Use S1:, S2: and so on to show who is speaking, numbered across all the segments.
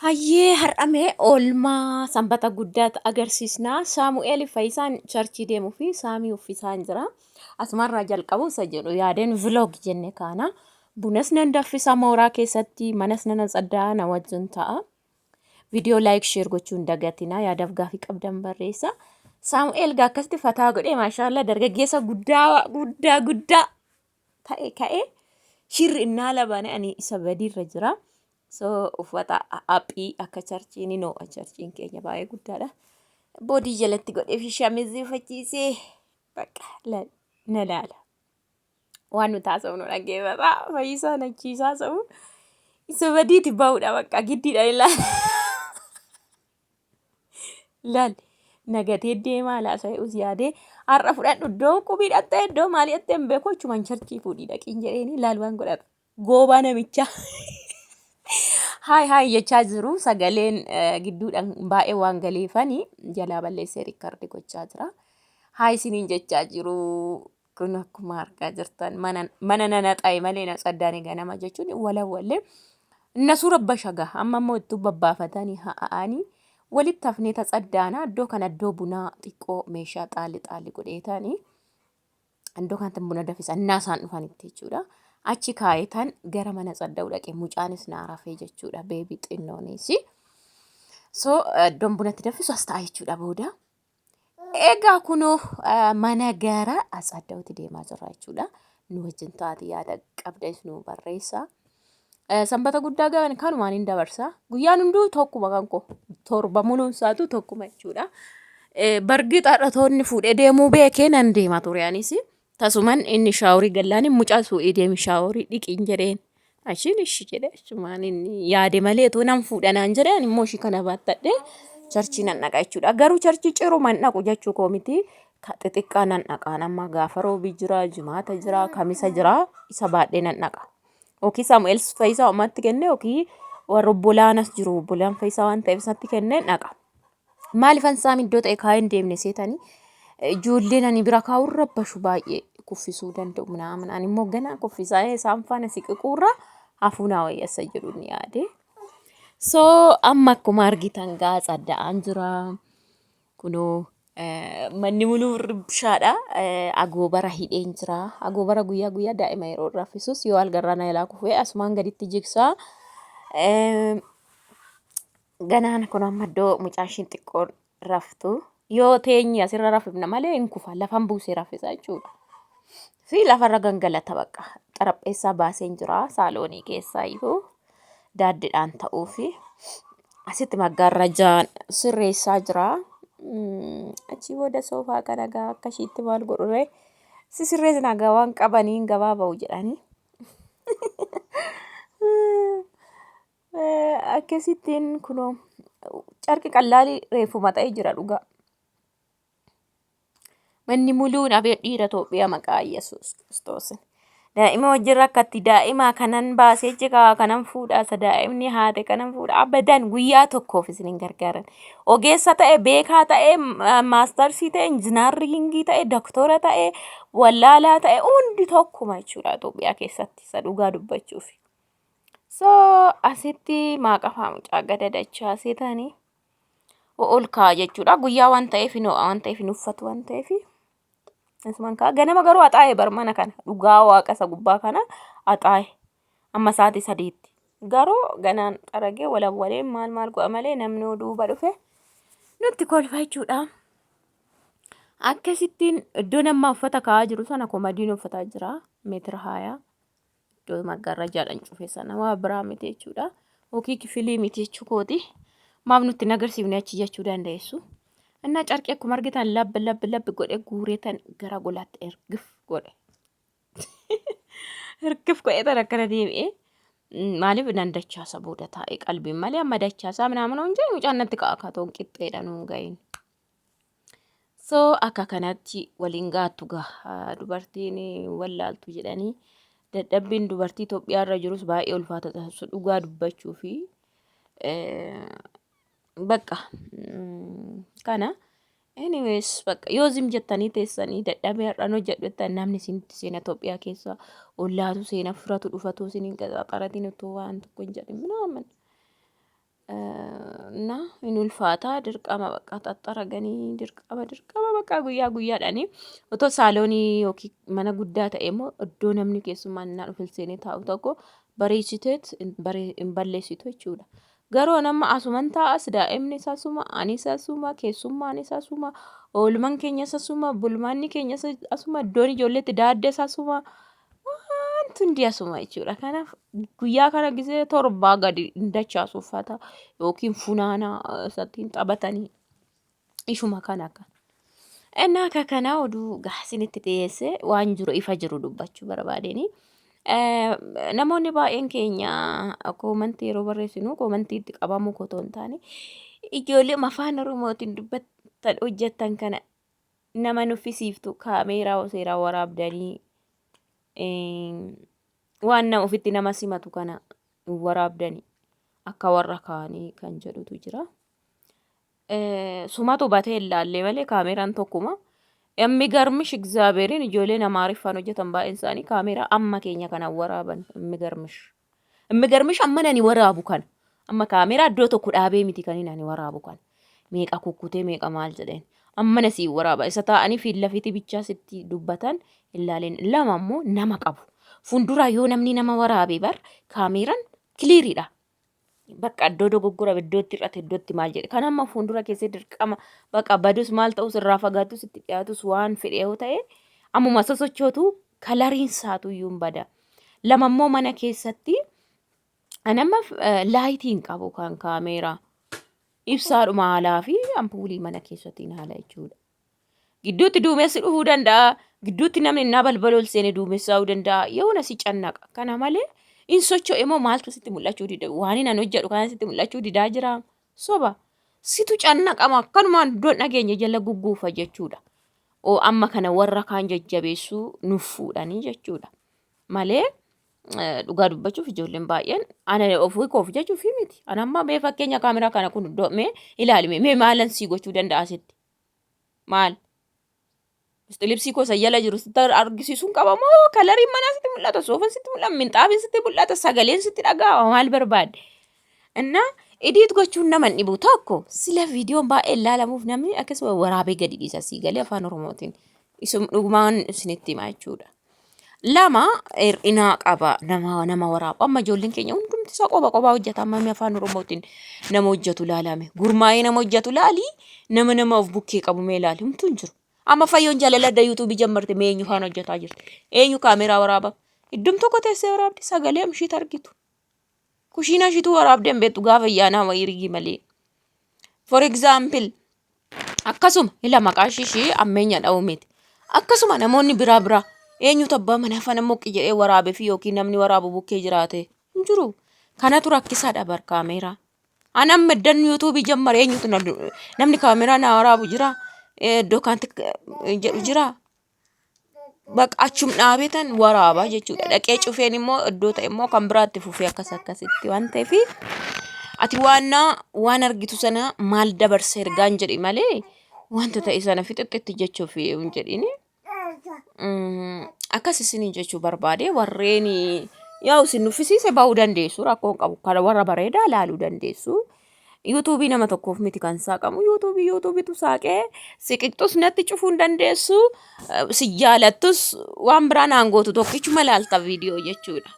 S1: Hayyee har'amee oolmaa sanbata guddaatti agarsiisna. Saamu'eel Fayyisaan churchii deemuu fi saamii uffisaan jira. Asumarraa jalqabu isa jedhu yaadeen vlog jenne kaana. Bunas nan danfisa mooraa keessatti manas nan atsaddaa na wajjin ta'a. Viidiyoo like share gochuu hin dagatina. Yaadaaf gaafii qabdan barreessa. Saamu'eel gaa akkasitti fataa godhee maashaallaa dargaggeessa guddaa guddaa guddaa ta'e ka'ee shirri innaa labane ani isa badiirra jira. So uffata haphii akka charchii ni noo'a charchiin keenya baay'ee guddaadha. Boodii jalatti godhee fi shamizii uffachiisee bakka na laala. Waan nuti haasofnu dhaggeeffata. Fayyisaan achiis haasa'u isa badiiti ba'uudha bakka giddiidha ilaala. Laal nagatee deemaa laasa'us yaadee har'a fudhadhu iddoo qubii dhattee iddoo maalii dhattee hin beeku achumaan charchii fuudhii dhaqiin jedheeni laal waan godhata. Goobaa namichaa. Haay haay jechaa jiru sagaleen gidduudhaan baay'ee waan galeefani jalaa balleessee riikkardi gochaa jira. Haay isiniin jechaa jiru kun akkuma argaa jirtan mana mana nana xaa'e malee na tsaddaane ganama jechuun walawwalle. Nasuu rabba shagaa amma immoo ittuu babbaafatanii ha'anii walitti hafnee tatsaddaana iddoo kana iddoo bunaa xiqqoo meeshaa xaalli xaalli godheetanii. Iddoo kanatti buna dafisa innaa isaan dhufanitti jechuudha. Achi kaayetan gara mana tsadda'u dhaqe mucaanis naa rafee jechuudha beebii xinnoonis. So iddoon bunatti danfisu as ta'a jechuudha booda. Egaa kunoo mana gara atsadda'utti deemaa jirra jechuudha. Nu wajjin taati yaada qabdanis nu barreessa. Sanbata guddaa gahan kanumaan hin dabarsa. Guyyaan hunduu tokkuma kan koo torba muluun isaatu tokkuma jechuudha. Bargii xaadhatoonni fuudhee deemuu beekee nan deema ture anis. Tasuman inni shaaworii gallaan mucaa suu'ii deemi shaaworii dhiqiin jedheen. Ashiin ishi jedhe achumaan inni yaade malee otoo nan fuudha naan jedhe ani immoo ishii kana baattadhee charchii nan dhaqa jechuudha. Garuu charchii ciruma hin dhaqu jechuu koo miti. Ka xixiqqaa nan dhaqaan amma gaafa roobii jira, jimaata jira, kamisa jira isa baadhee nan dhaqa. Yookiin Saamu'eel Fayisaa ummatti kenne yookiin warra obbolaanas jiru obbolaan Fayisaa waan ta'eef isatti kennee dhaqa. Maaliifan saam iddoo ta'e kaa'ee hin deemne seetanii ijoolleen ani bira kaa'uun rabbashu baay'ee kuffisuu danda'u minaamin ani immoo ganaa kuffisaa isaan faana siqiquurra hafuu naa wayyassa jedhu ni yaade. So amma akkuma argitan gaa tsadda'aan jira. Kunoo manni muluu ribshaadha. Agoobara hidheen jira. Agoobara guyyaa guyyaa daa'ima yeroo raffisus yoo algarraa na jalaa kufee asumaan gaditti jigsaa. Ganaan kun amma iddoo mucaan ishiin xiqqoon raftu yoo teenye asirra rafifna malee hin kufa lafan buusee raffisa jechuudha. Fi lafarra gangalata bakka xarapheessaa baaseen jira saaloonii keessaa iyyuu daaddiidhaan ta'uufi asitti maggaarrajaan sirreessaa jira. Achii booda soofaa kana gaa akka ishiitti maal godhuree si sirreessina gaa waan qabaniin gabaa ba'u jedhanii. Akkasittiin kunoo carqi qallaalii reefuma ta'ee jira dhugaa. Manni muluun abee dhiira Itoophiyaa maqaa Yesuus Kiristoos. Daa'ima wajjin rakkatti daa'ima kanan baasee jira kanan fuudha isa daa'imni haate kanan fuudha abadan guyyaa tokkoof isin hin gargaaran. Ogeessa ta'e beekaa ta'e maastarsii ta'e injinaariingii ta'e doktora ta'e wallaalaa ta'e hundi tokkuma jechuudha Itoophiyaa keessatti isa dhugaa dubbachuuf. So asitti maaqafaa mucaa gada dachaasee ta'anii ol kaa'a jechuudha. Guyyaa waan ta'eef hin ho'a waan ta'eef hin uffatu waan ta'eef. Asumaan kaa'a. Ganama garuu haxaa'e bar mana kana. Dhugaa waaqa isa gubbaa kana haxaa'e. Amma sa'aatii sadiitti. Garuu ganaan xaragee walawwalee maal maal godha malee namni duuba dhufe nutti kolfa jechuudha. Akkasittiin iddoon amma uffata kaa'aa jiru sana komadiin uffataa jira. Meetira haayaa. Iddoo maggaarrajaadhaan cufe sana waa biraa miti jechuudha. Yookiin kifilii miti jechuu kooti. Maaf nutti hin agarsiifne achi jechuu dandeessu. Innaa carqii akkuma argitan labbi labbi labbi godhe guureetan gara golaatti ergif godhe. Ergif godhe tan akkana deebi'ee. Maaliif nan dachaasa booda taa'e qalbiin malee amma dachaasaa minaamin hoon jedhu mucaan natti ka'a katoon qixxeedha nuun gahin. So akka kanatti waliin gaattu gaa dubartiin wallaaltu jedhanii dadhabbiin dubartii Itoophiyaa irra jirus baay'ee ulfaata taasisu dhugaa dubbachuu fi bakka kana anyways bakka yoo zim jettanii teessanii dadhabee har'an hojjedhu jettan namni isinitti seena Itoophiyaa keessa ollaatu seena firatu dhufatu isiniin qaxaxaratiin utuu waan tokko hin jedhin minaamin. Na hin ulfaata dirqama bakka xaxxaraganii dirqama dirqama bakka guyyaa guyyaadhaani otoo saaloonii yookiin mana guddaa ta'e immoo iddoo namni keessummaan innaa dhufe seenee taa'u tokko bareechiteet hin balleessitu jechuudha. Garuu an amma asuman taa'as daa'imni isaa asuma anis asuma keessummaan isaa asuma oolman keenya asuma bulmaanni keenya asuma iddoon ijoolleetti daaddes asuma wanti hundi asuma jechuudha. Kanaaf guyyaa kana gisee torbaa gadi hin dachaasu uffata yookiin funaana isattiin taphatanii ishuma kana akka. Innaa akka kanaa oduu gaasinitti dhiyeesse waan jiru ifa jiru dubbachuu barbaadeni. Namoonni baay'een keenya koomantii yeroo barreessinu koomantiitti qabamuu otoo hin taane ijoollee afaan Oromootiin dubbattan hojjettan kana nama nuffisiiftu kaameeraa seeraan waraabdanii waan nama ofitti nama simatu kana hin waraabdanii akka warra kaanii kan jedhutu jira. Sumatu batee hin laallee malee kaameeraan tokkuma. Emmigarmish Egzaabeeriin ijoolleen Amaariffaan hojjetan baay'een isaanii kaameeraa amma keenya kana waraaban emmigarmish. Emmigarmish amma nani waraabu kana. Amma kaameeraa iddoo tokko dhaabee miti kan inni ani waraabu kana. Meeqa kukkutee meeqa maal jedheen. Amma na sii waraaba. Isa taa'anii fiil lafiitii bichaa sitti dubbatan hin laalin. Lama immoo nama qabu. Fuulduraa yoo namni nama waraabe bar kaameeraan kiliiriidha. Bakka iddoo dogoggora iddootti hir'ate iddootti maal jedhe. Kan amma fuuldura keessee dirqama bakka badus maal ta'us irraa fagaatus itti dhiyaatus waan fedhe yoo ta'e ammuma sosochootu kalariin isaatu iyyuu hin bada. Lama immoo mana keessatti an amma laayitii hin qabu kan kaameeraa. Ibsaadhuma haalaa fi ampuulii mana keessatti haala jechuudha. Gidduutti duumessi dhufuu danda'a. Gidduutti namni innaa balbala ol seene duumessaa'uu danda'a. Yoona si cannaqa. Kana malee in socho'e moo maaltu sitti mul'achuu dida? Waan hin an hojjedhu kana sitti mul'achuu didaa jira. Soba. Situ cannaqama. Akkanumaan iddoon dhageenya jala gugguufa jechuudha. Oo amma kana warra kaan jajjabeessuu nuuf fuudhanii jechuudha. Malee dhugaa dubbachuuf ijoolleen baay'een ana ofii koof jechuuf miti. Ana amma mee fakkeenya kaameraa kana kun iddoo mee ilaali mee maalan sii gochuu danda'a sitti? Maal? Libsii koo isa jala jiru sitti argisiisuun qaba moo kalariin manaa sitti mul'ata, soofan sitti mul'ata, minxaafiin sitti mul'ata, sagaleen sitti dhaga'ama maal barbaadde? Innaa idiit gochuun nama hin dhibu tokko sila viidiyoon baay'ee ilaalamuuf namni akkasuma waraabee gadi dhiisa sii galee afaan Oromootiin. Isum dhugumaan isinitti hima jechuudha. Lama hir'inaa qaba nama nama waraabu. Amma ijoolleen keenya hundumti isaa qoba qobaa hojjeta. Amma inni afaan Oromootiin nama hojjetu ilaalame. Gurmaa'ee nama hojjetu ilaali. Nama nama of bukkee qabu mee ilaali. Homtuu hin jiru. Amma fayyoon jaalala adda yuutuubii jammarti mee eenyu faana hojjetaa jirti. Eenyu kaameeraa waraaba. Iddum tokko teessee waraabdi sagalee amshiit argitu. Kushiinaa ishiitu waraabdee hin beektu gaafa ayyaanaa wayii rigii malee. For example, akkasuma ila maqaa ishii ishii ammeenya dha'uu miti. Akkasuma namoonni biraa biraa eenyutu abbaa manaa faana moqqi jedhee waraabee fi yookiin namni waraabu bukkee jiraate hin jiru. Kanatu rakkisaadha bar kaameeraa. An amma iddan yuutuubii jammare eenyutu namni kaameeraa na waraabu jira iddoo kaanti jedhu jira. Baqa achum dhaabetan waraabaa jechuudha. Dhaqee cufeen immoo iddoo ta'e immoo kan biraatti fufee akkas akkasitti waan ta'eef ati waannaa waan argitu sana maal dabarsa ergaan jedhi malee wanta ta'e sana fixixxitti jechuuf hin jedhini. Akkas isiniin jechuu barbaade warreen yaa isin nuffisiise ba'uu dandeessu rakkoo hin qabu kana warra bareedaa laaluu dandeessu. Yuutuubii nama tokkoof miti kan saaqamu yuutuubii yuutuubitu saaqee siqixxus natti cufuu hin dandeessu si jaalattus waan biraa naan gootu tokkichuma laalta viidiyoo jechuudha.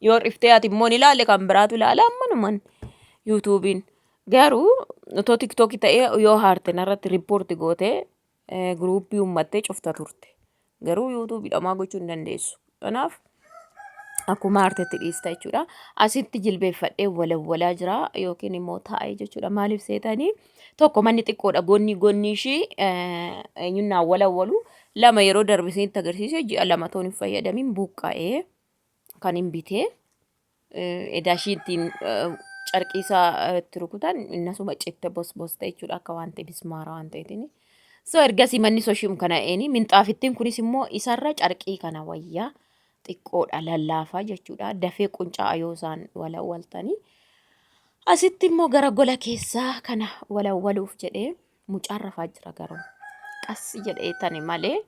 S1: Yoo dhiftee ati immoo ni ilaalle kan biraatu ilaala ammanuman yuutuubiin. Garuu otoo tiktookii ta'ee yoo haarte narratti riippoorti gootee giruuppii uummattee cufta turte. Garuu yuutuubii dhamaa gochuu hin dandeessu. Kanaaf akkuma aartetti dhiista jechuudha. Asitti jilbeeffadhee walawwalaa jira yookiin immoo taa'ee jechuudha. Maaliif seetanii tokko manni xiqqoodha gonni gonni ishii eenyunnaan walawwalu lama yeroo darbe isinitti agarsiise ji'a lama toon hin fayyadamin buqqa'ee kan hin bitee Edaa ishii ittiin carqii isaa itti rukutan innasuma citte bos bos ta'e jechuudha akka waan ta'e bismaara waan ta'eetiin. So ergasii manni soshiim kana eeni minxaafittiin kunis immoo isarra carqii kana wayyaa xiqqoodha lallaafaa jechuudha dafee quncaa'a yoo isaan walawwaltanii. Asitti immoo gara gola keessaa kana walawwaluuf jedhee mucaan rafaa jira garuu qas jedhee tani malee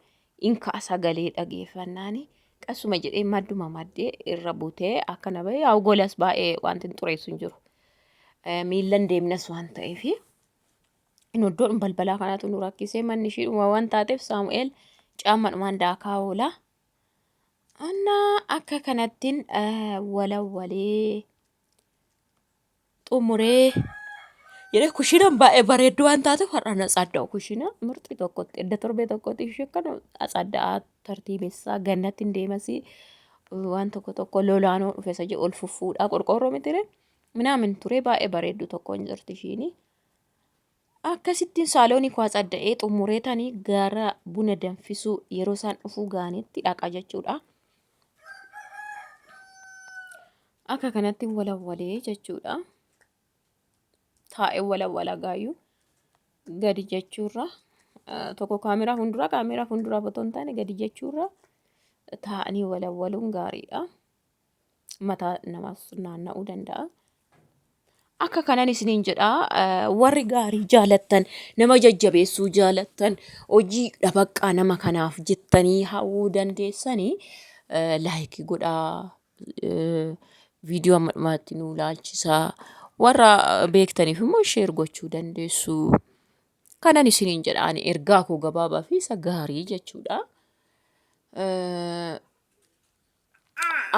S1: in ka'a sagalee dhageeffannaani qasuma jedhee madduma maddee irra butee akkana bahee yaa golas baay'ee wanti hin xureessu hin jiru. Miillan deemnas waan ta'eef inni iddoodhuma balbalaa kanatu nu rakkisee manni ishii dhuma waan taateef Saamu'eel caammadhumaan daakaa oola. Annaa akka kanattiin walawwalee xumuree jedhee kushiinaan baay'ee bareedduu waan taateef har'a na tsadda'u kushiina mirxii tokkotti edda torbee tokkotti ishee akkana tsadda'aa tartiibessaa gannatti hin deemasii waan tokko tokko lolaanoo dhufe isa jedhu ol fuffuudhaa qorqoorroo mitire minaamin turee baay'ee bareedduu tokko hin jirti ishiini. Akkasittiin saaloonii koo tsadda'ee xumuree tanii gara buna danfisuu yeroo isaan dhufuu ga'anitti dhaqa jechuudha. Akka kanatti walawwalee jechuudha. Taa'ee walawwala gaayyuu gadi jechuurra tokko kaameraa fuulduraa kaameraa fuulduraa otoo hin taane gadi jechuurra taa'anii walawwaluun gaariidha. Mataa namaas naanna'uu danda'a. Akka kanan isiniin jedha warri gaarii jaalattan nama jajjabeessuu jaalattan hojii dhabaqqaa nama kanaaf jettanii hawwuu dandeessanii laayikii godhaa viidiyoo amma dhumaatti nu ilaalchisaa warra beektaniif immoo sheer gochuu dandeessu. Kanan isiniin jedha ani ergaa koo gabaabaa fi isa gaarii jechuudha.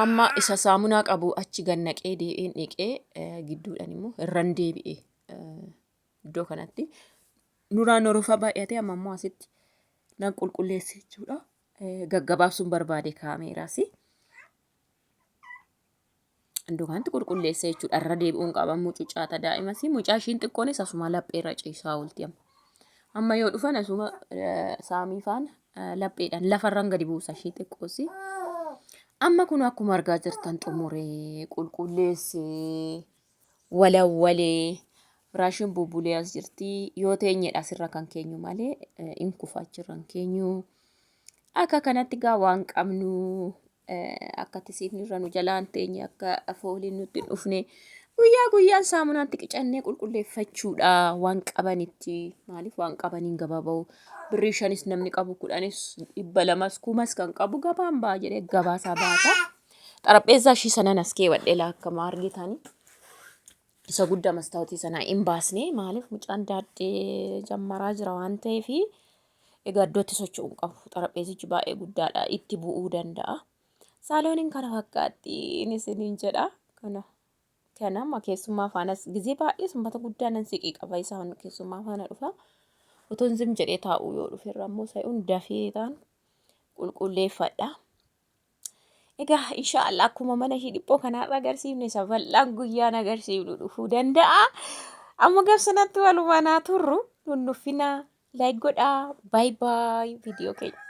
S1: Amma isa saamunaa qabu achi gad naqee deebi'een dhiqee gidduudhaan immoo irran deebi'e iddoo kanatti. Duraan orofa baay'atee amma immoo asitti nan qulqulleesse jechuudha. Gaggabaabsuun barbaade kaameeraas. Iddoo kanatti qulqulleesse jechuudha. Irra deebi'uun qaba mucucaata daa'imas mucaa ishiin xiqqoonis asuma lapheerra ciisaa oolti amma. Amma yoo dhufan asuma saamii faana lapheedhaan lafarraan gadi buusa ishii xiqqoosi. Amma kun akkuma argaa jirtan xumuree qulqulleessee walawwalee firaashiin bubbulee as jirti. Yoo teenyedha asirra kan keenyu malee hin kufa achirra hin keenyu. Akka kanatti gaa waan qabnu akka tisiifni irra nu jalaan teenye akka fooliin nutti hin dhufne guyyaa guyyaan saamunaatti qicannee qulqulleeffachuudha waan qabanitti maaliif waan qabaniin gabaa ba'u birrii shanis namni qabu kudhanis dhibba lamas kumas kan qabu gabaan ba'a jedhee gabaasaa baata. Xarapheessaa ishii sanan as keewwadhee laakkama argitanii. Isa guddaa mastaawotii sanaa hin baasne maaliif mucaan daaddee jammaraa jira waan ta'eef egaa iddootti socho'uu hin qabu. Xarapheessichi baay'ee guddaadha itti bu'uu danda'a. Saalooniin kana fakkaatti inni isiniin jedha. Kana kana amma keessummaa faanas gizee baay'ee sanbata guddaa nan siqii qaba isaan keessummaa faana dhufa. Otoon zim jedhee taa'u yoo dhufe irra immoo sayuun dafee ta'an qulqulleeffadha. Egaa inshaallah akkuma mana ishii dhiphoo kanaarra agarsiifne isa bal'aan guyyaan agarsiifnu dhufuu danda'a. Amma gabsanatti walumaan haa turru nunnuffinaa like godhaa baay baay viidiyoo keenya.